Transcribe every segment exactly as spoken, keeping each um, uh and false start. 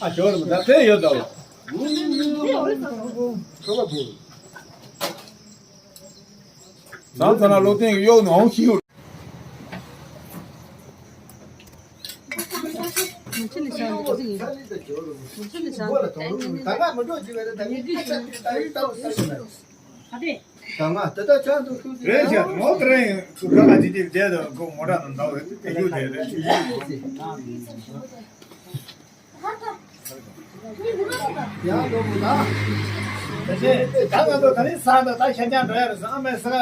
ཨ་ཇོ་རེ་མ་ད་དེ་ཡོད་ད་ལ། ཟང་ཟ་ན་ལོ་ཏིང་གི་གཡོག་ནང་ཤིང་ཡོད། རེད་ཤག་ངོ་དེ་རིང་ཚུགས་ཀ་ང་ཅི་ཅིག་བསྡད་དུ་ཁོ་མོ་ཊ་ནང་འདྲ་བ་རེད་དེ་རྒྱུ་དེ་རེད། ཡང་ལོ་མོ་ད། ད་ང་ཚོ་ད་རིང་ས་ད་ད་ཤ་ཆང་འགྲོ་ཡ་རེད་ཟེར། ཨ་མའི་ས་ཀ་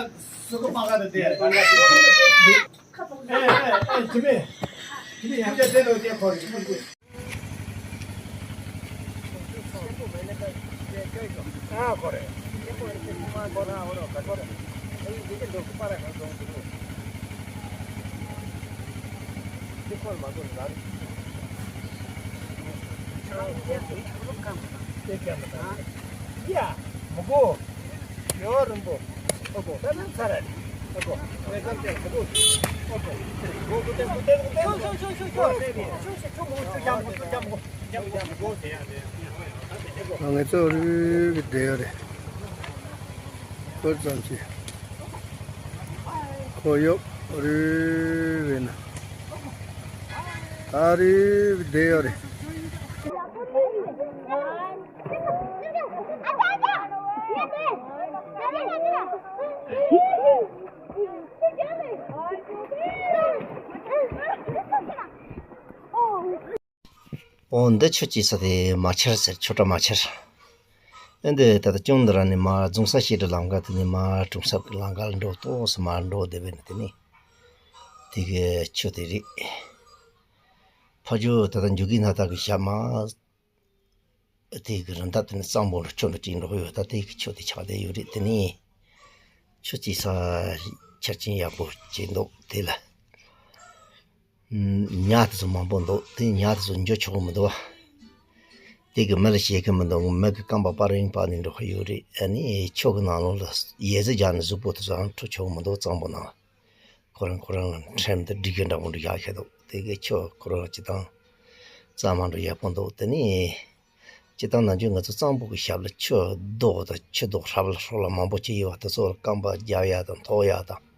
སུ་ཀུ་མ་ཀ་ད་དེ་རེད། ཨེ་ཨེ་ཨེ་ཇི་མི། ཇི་མི་ཡང་བསྐྱར་དེ་ལོ་བསྐྱར་ཁོ་རེད། ང་ཚོ་རུས་པའི་འབྲེལ་ཡོད་རེད། ཁོ་ཙམ་གྱིས་ཁོ་ཡོད་རུས་པའི་ན་ད་རུས་པའི་འབྲེལ་ཡོད་རེད། ཨོ་འདི་ཆུ་སྐྱེས་ས་དེ་མ་ཆར་ཟེར། ཆུ་བྲག་མ་ཆར། ཨེ་འདི་ད་ལྟ་ཅུང་འདི་ར་ནས་མ་རྫོང་ས་ཤེལ་དྲི་ལམ་ཁ་དེ་ནས་མ་གྲོང་གསེབ་ཀྱི་ལམ་ཁ་ལ་འགྲོ་ཏོག་སེ་མ་འགྲོ་བདེ་བས་ནི་དེ་ནས་དེ་གི་ཆུ་དེ་རེད། ཕ་ཇོ་ད་ལྟ་འཇུ་གི་ན་ད་གི་ཞབས་མ། དེ་གི་རི་མཐའ་དེ་ནི་གཙང་པོ་འགྲོ་ཆུ་འགྲོ་ཅིག་འགྲོ་གི་ཡོད། ད་དེ་གི་ཆུ་དེ་ཆགས་བསྡད་ཡོད་རེད། དེ་ནི་ཆུ་སྐྱེས་ས་ཆར་ཆེན་ཡག་པོ་བྱས་འདུག་དེ་ལ་ཉ་དེ་ཚོ་མང་པོ་འདུག་དེ་ཉ་དེ་ཚོ་འཇུ་ཆོག་གི་མི་འདུག་དེ་གི་མི་ལ་བཤད་གི་མི་འདུག་མི་གི་རྐང་པ་པ་རིང་པ་ནས་འགྲོ་གི་ཡོད་རེད། ཨ་ནི་ཆུ་གི་ནང་ལོགས་ལ་ཡས་ཟི་རྒྱག་ནས་གཟུགས་པོ་དེ་ཚོའང་འཁྲུ་ཆོག་གི་མི་འདུག་གཙང་པོ་ནང་ཁོ་རང་ཁོ་རང་ལ་ཁྲིམས་དང་སྒྲིག་གི་འདྲ་པོ་འདྲ་བཞག་ཤེས་འདུག་དེ་གི་ཆུ་ཁོ་རང་སྤྱི་བཏང་གཙང་མ་འདྲ་ཡག་པོ་འདུག་དེ་ནི་སྤྱི་བཏང་ནམ་རྒྱུན་ང་ཚོ་གཙང་པོ་གི་ཞབས་ལ་ཆུ་རྡོ་དང་ཆུ་རྡོ་ཧྲབ་ལ་ཧྲོ་ལ་མང་པོ་ཅིག་ཡོད་པ་དེ་ཚོ་ལ་རྐང་པ་རྒྱབ་ཡག་དང་འཐོག་ཡག་དང་།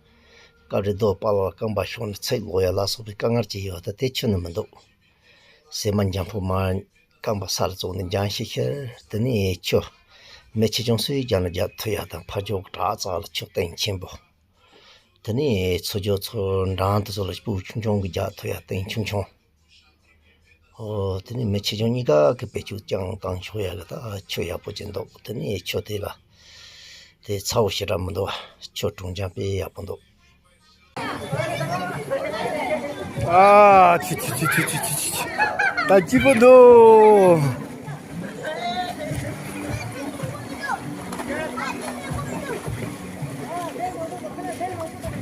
སྐབས་རེ་རྡོ་པ་ལ་རྐང་པ་ཤོར་ནས་ཚིག་ལོག་ཡག་ལ་སོགས་པའི་དཀའ་ངལ་ཅིག་ཡོད་པ་དེ་ཆུ་ནི་མི་འདུག་ཟེ་མ་འཇམ་པོ་མར་རྐང་པ་ས་ལ་བཙུགས་ནས་འཇམ་ཤིག་ཤིག་དེ་ནས་ཆུ་མེ་ཆེ་ཆུང་སུའི་རྒྱབ་ནས་རྒྱག་ཐུབ་ཡག་དང་། ཕར་ཕྱོགས་བྲག་ཙག་ལ་ཆུ་གཏིང་ཆེན་པོ། དེ་ནས་ཚུར་ཕྱོགས་ཚུར་འགྲམ་དེ་ཚོ་ལ་སྤུ་གུ་ཆུང་ཆུང་གི་རྒྱག་ཐུབ་ཡག་གཏིང་ཆུང་ཆུང་། ཨོ་དེ་ནས་མེ་ཆེ་ཆུང་གཉིས་ཀ་གི་བེད་སྤྱོད་ཀྱང་བཏང་ཆོག་ཡག་གི་ད་ཆུ་ཡག་པོ་ཅིག་འདུག་དེ་ནས་ཆུ་དེ་ལ་དེ་ཚ་བོ་ཞེ་དྲག་མི་འདུག་ཆུ་གྲང་རྐྱང་དཔེ་ཡག་པོ་འདུག་ཨ་ཆི་ཆི་ཆི། ད་སྐྱིད་པོ་འདུག།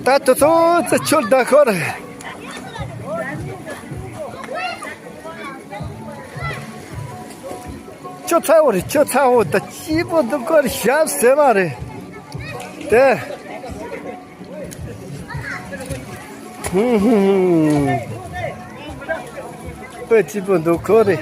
ད་དུ་ཚོ་ཚེ་ཆོལ་ད་ཁོར། ཁྱོད་ཚ་བོ་རེད། ཁྱོད་ཚ་བོ། ད་སྐྱིད་པོ་འདུག་ཁོར་ཞབས་ཟེར་མ་རེད་དེ། ཧུམ་ཧུམ་ཧུམ། དཔེ་སྐྱིད་པོ་འདུག་ཁོ་རེ།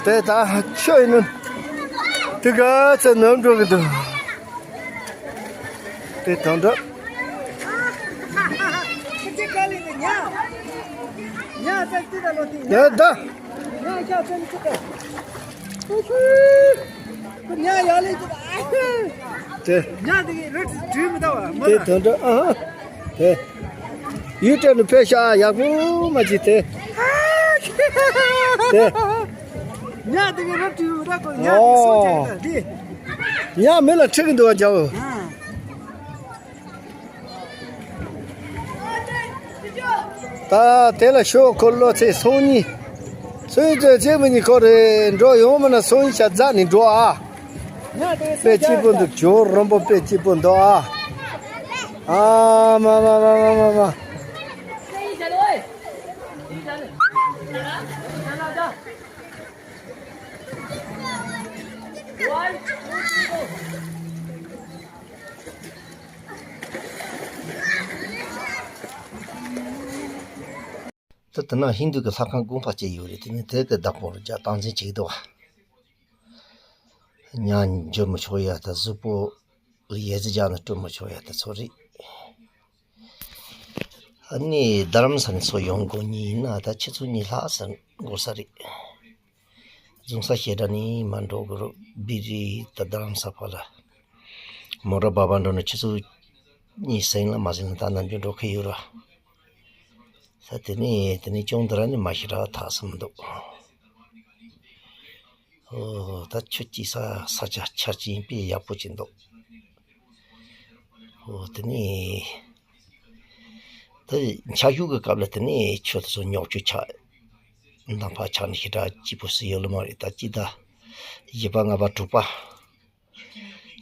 དེ་ད་ཆོས་ཡིན་ནོ། དེ་ག་ཚད་ནོར་འགྲོ་གི་འདུག། དེ་དང་འདྲ། ཡ་ད། དེ། དེ་དང་འདྲ། ཨ་ཧ། དེ། ཡུལ་སྤྲད་ནས་ཕེབས་ཤག། ཡག་པོ་མ་བྱེད་དེ། དེ། ཉ་དེ་གི་རོ་ཏི་ར་ཀོ་ཉ་དེ་སོ་ཅེ་ད་དེ། ཉ་མི་ལ་ཁྲིད་གི་འདུག་བ་འཇའ་བོ། ད་དེ་ལ་ཤོག་ཁོ་ལོ་ཚེ་སོང་ཉིན། སོང་ཉིན་ཚེ་ཚེ་མི་ཉིན་ཁོ་རེ་འགྲོ་ཡོང་མ་ན་སོང་ཉིན་ཤ་རྫ་ནས་འགྲོ་ཨ། དཔེ་སྐྱིད་པོ་འདུག་ཇོ་རོན་པོ་དཔེ་སྐྱིད་པོ་འདུག་ཨ། ཨ་མ་མ་མ་མ་མ་མ། ད་དེ་ན་ཧིན་དུ་གི་ལྷ་ཁང་དགོན་པ་ཅིག་ཡོད་རེད། དེ་ནི་དེ་གི་བདག་པོར་རྒྱ་སྟངས་འཛིན་བྱེད་ཀྱི་འདུག་བ། ཉ་འཇོ་མི་ཆོག་ཡ་ད་གཟུགས་པོ་ཡ་ཙི་རྒྱ་ནི་སྤྲོད་མི་ཆོག་ཡ་ད་ཚོ་རེད། ཨ་ནི་རྡ་རམ་ས་ནས་ཚོ་ཡོང་དགོས་ཉིན་ན་ད་ཆུ་ཚོད་གཉིས་ལྷག་ཙམ་འགོར་ས་རེད། རྫོང་ས་ཞེ་དྲག་ནས་མ་འགྲོ་གི་རུ་བི་རི་ད་རྡ་རམ་ས་ཕ་ལ། མོ་ར་བ་བ་འགྲོ་ནས་ཆུ་ཚོད་གཉིས་ཟིན་ལ་མ་ཟིན་ལ་ད་ནམ་རྒྱུན་འགྲོ་གི་ཡོད་ར། ས་དེ་ནས་དེ་ནས་ཅུང་དེ་ར་ནས་མ་ཤི་ར་ཐག་སུ་མི་འདུག། ཨོ་ད་ཆུ་སྐྱིད་ས་ས་ཆ་ཆར་ཅིག་ཡིན་པས་ཡག་པོ་ཅིག་འདུག། ཨོ་དེ་ནས་ད་ཆར་ཞོགས་ཀྱི་སྐབས་ལ་དེ་ནས་ཆུ་དེ་ཚོ་ཉོག་ཆུ་ཆགས། འདམ་ཕག་ཆགས་ནས་ཞེ་དྲག་སྐྱིད་པོ་སུ་ཡོད་ལ་མ་རེད། ད་སྐྱིད་ད་བཞི་པ་ལྔ་པ་དྲུག་པ།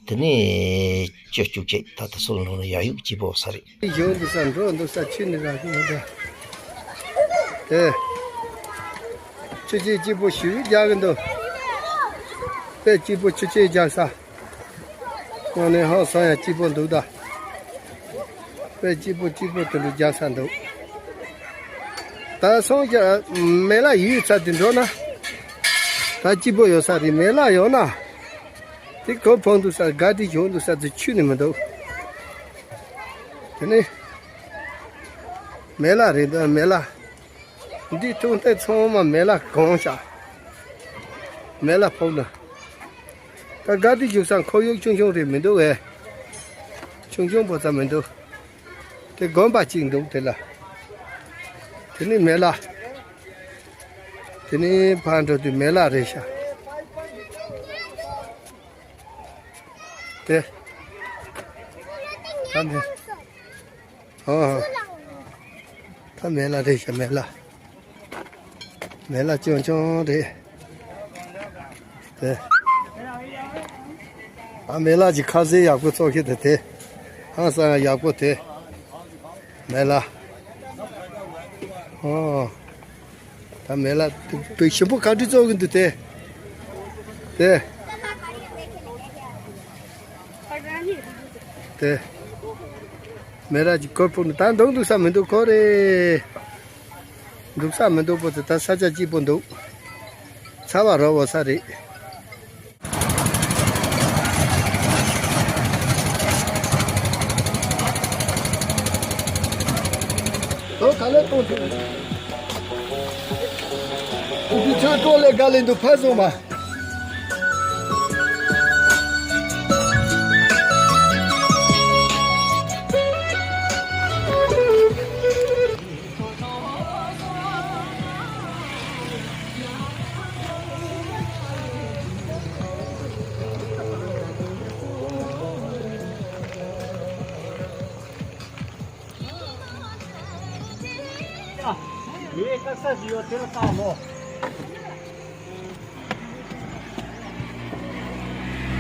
དེ་ནས་བཅུ་བཅུ་བཅས་ད་ལྟ་སོ་ལོ་ནང་ལ་ཡ་ཡུག་སྐྱིད་པོ་ས་རེད། ཡོང་འདུག་ས་འགྲོ་འདུག་ས་ཆུ་ནི་ར་ཤི་མི་འདྲ། དེ། ཆུ་ཆེན་སྐྱིད་པོ་ཞིག་རྒྱག་གི་འདུག། དཔེ་སྐྱིད་པོ་ཆུ་ཆེན་རྒྱག་ས། དངོས་གནས་ཧང་སང་ཡ་སྐྱིད་པོ་འདུག་ད། དཔེ་སྐྱིད་པོ་སྐྱིད་པོ་དེ་འདྲ་རྒྱག་ས་འདུག། ད་སོང་ཀྱང་མེ་ལ་ཡུལ་ཚ་དེ་འགྲོ་ན། ད་སྐྱིད་པོ་ཡོད་ས་རེད། མེ་ལ་ཡོད་ན། དེ་གོ་ཕོང་འདུག་ས་དགའ་དེ་བྱུང་འདུག་ས་དེ་ཆུ་ནི་མི་འདུག། དེ་ནི་མེ་ལ་རེད་འདུག་མེ་ལ། འདི་ཐུག་མཐའི་ཚང་མ་མེ་ལ་གང་ཤག། མེ་ལ་ཕོག་ན། ད་དགའ་དེ་བཞུགས་ས་ཁོར་ཡུག་ཆུང་ཆུང་རེད་མི་འདུག་བས། ཆུང་ཆུང་པོ་ཙམ་མི་འདུག། དེ་དགོན་པ་གཅིག་འདུག་དེ་ལ། དེ་ནི་མེ་ལ། དེ་ནི་ཕར་འགྲོ་དུས་མེ་ལ་རེད་ཤག། དེ། ད་མེ། ཨ། ད་མེ་ལ་རེད་ཤག་མེ་ལ། མེ་ལ་ཆུང་ཆུང་རེད། དེ། ཨ་མེ་ལ་གྱི་ཁ་ཟས་ཡག་པོ་བཙོང་ཤེས་དེ་དེ། ཧང་སང་ཡག་པོ་དེ། མེ་ལ། ཨོ། ད་མེ་ལ་དུ་དུ་ཞིམ་པོ་ག་འདྲ་བཙོང་གི་འདུག་དེ། དེ། དེ། མེ་ལ་གྱི་གོར་ཕུག་ནི་ད་འདུག་འདུག་ས་མི་འདུག་ཁོ་རེ། འདུག་ས་མི་འདུག་པོ་དེ་ད་ས་ཆ་སྐྱིད་པོ་འདུག། ཚ་བ་རོ་བོ་ས་རེད། དོ་ག་ལེ་གཏོང་ཐུབ། འདི་ཚོའི་ཏོ་ལེ་ག་ལེ་འདུག་ཕ་སོང་མ། ཡོད་ཀ་ས་ཞིག་ཡོད་དེ་ལ་བཏང་ལོ།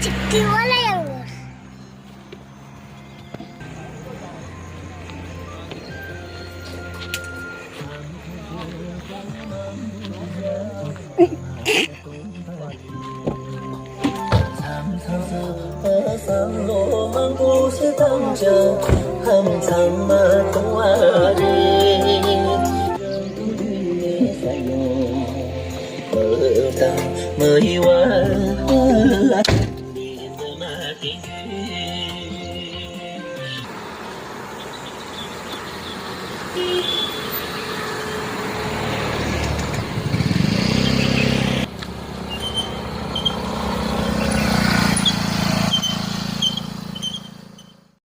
ཅིག་གི་བ་ལ་ཡང་ལོ།